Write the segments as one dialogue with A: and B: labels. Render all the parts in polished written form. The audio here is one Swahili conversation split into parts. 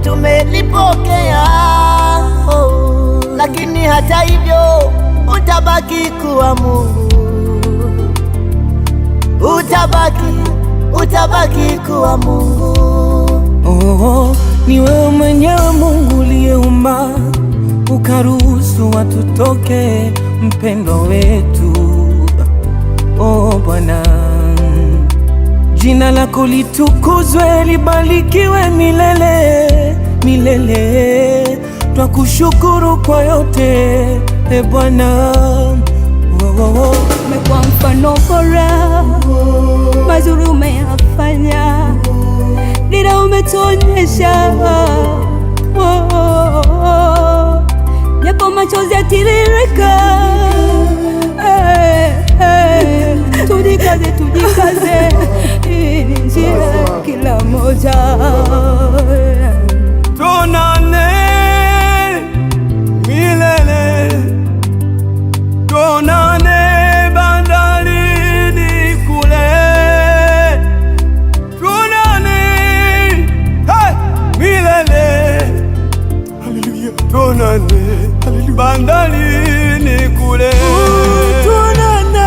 A: tumelipokea, oh, lakini hata hivyo utabaki kuwa Mungu, utabaki kuwa Mungu.
B: Oh, ni wewe mwenyewe Mungu uliyeumba ukaruhusu watu toke, mpendwa wetu. Oh Bwana, jina lako litukuzwe, libarikiwe milele milele. Twakushukuru kwa yote, e Bwana. Oh, oh, oh.
C: Umekuwa mfano bora, mazuri umeyafanya, dira umetuonyesha. Oh, oh, oh. Japo machozi yatiririka, eh, eh. Tujikaze, tujikaze, hii ni njia kila mmoja.
B: Tuonane milele, tuonane bandarini kule, tuonane, hey, milele, tuonane bandarini kule. Tuonane,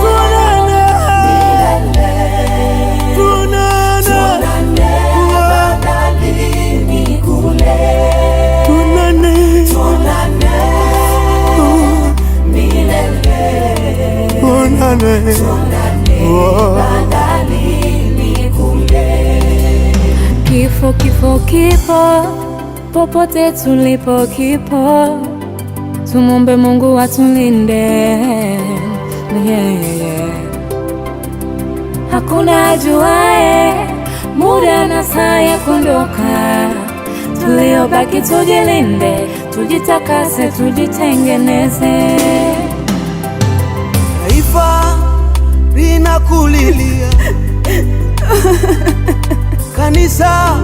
B: tuonane, tuonane, tuonane, tuonane.
D: Kifo, kifo, kipo popote tulipo, kipo. Tumombe Mungu atulinde. Yeah. Hakuna ajuae muda na saa ya kuondoka. Tuliobaki tujilinde, tujitakase, tujitengeneze.
B: Taifa linakulilia, kanisa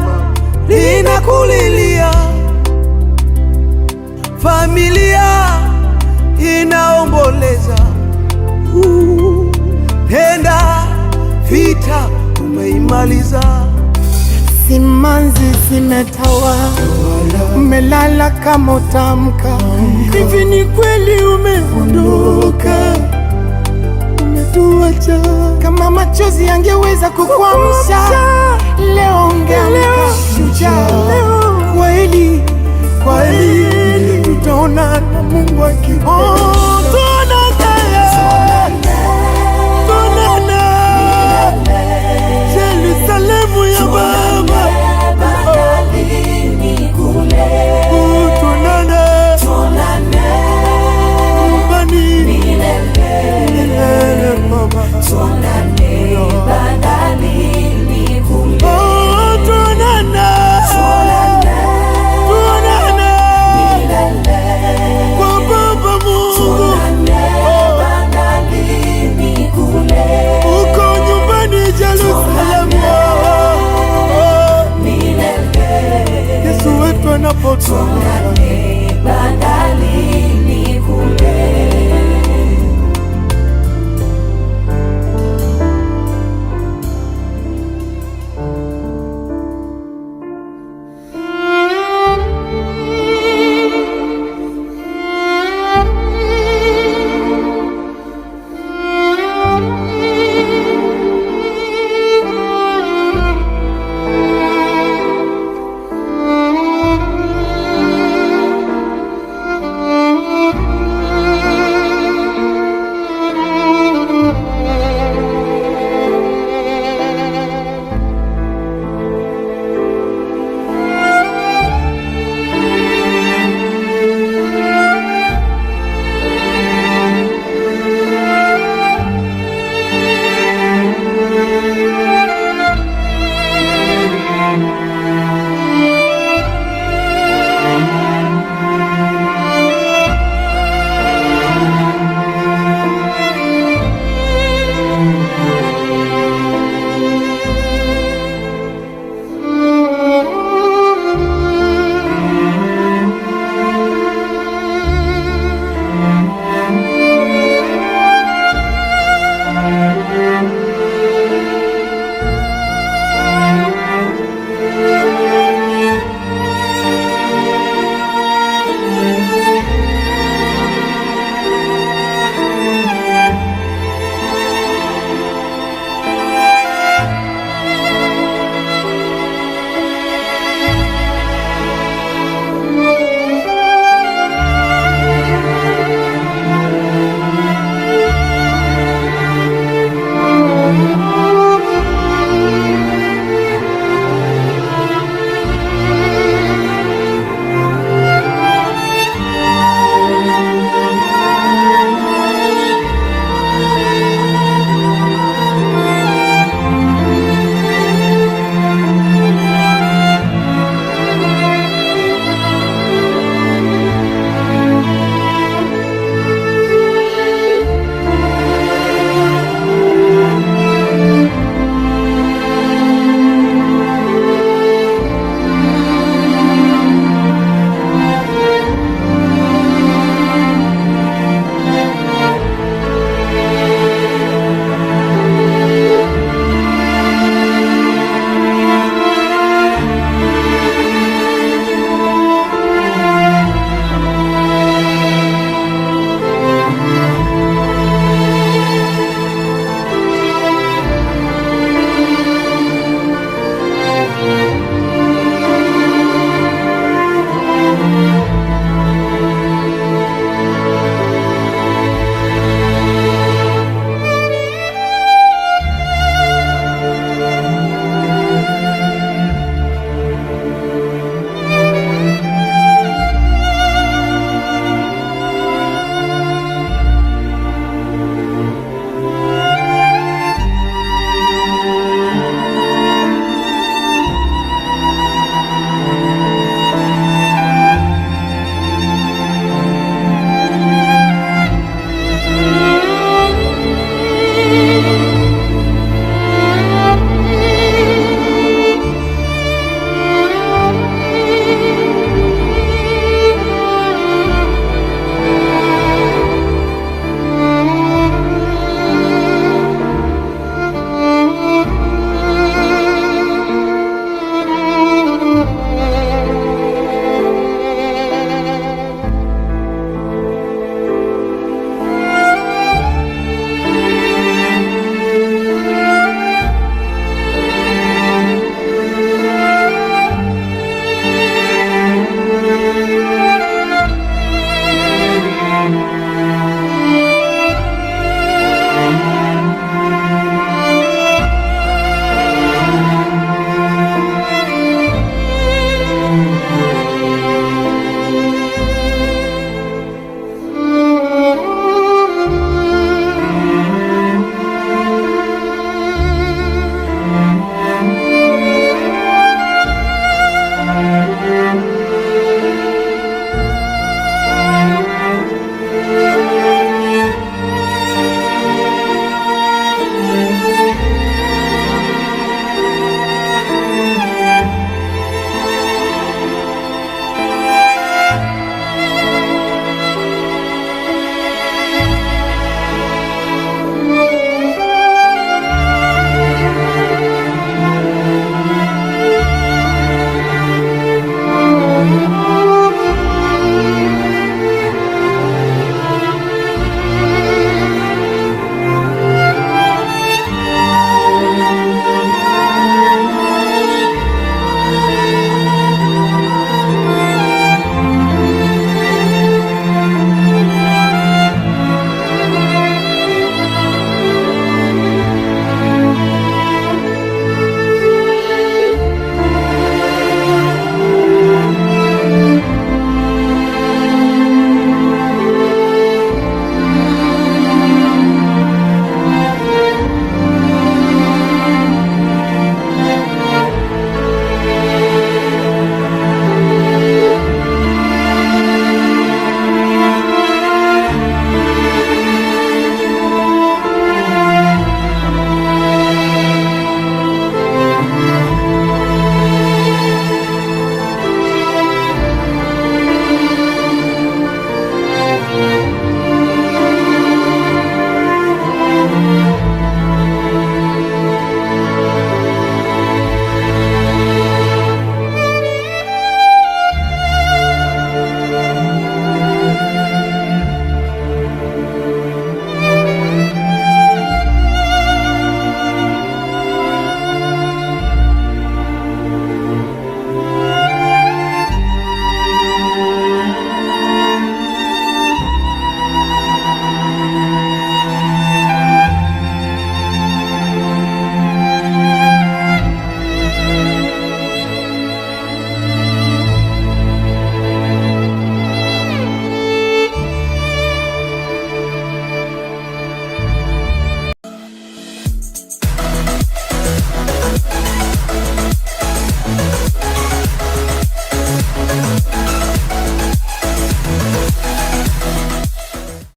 B: linakulilia, familia inaomboleza. Nenda, vita umeimaliza.
E: Simanzi zimetawa, umelala kama utamka. Hivi ni kweli umeondoka, umetuacha. Kama machozi yangeweza kukuamsha, leo ungeamka shujaa. Kweli, kweli tutaonana, Mungu akipenda.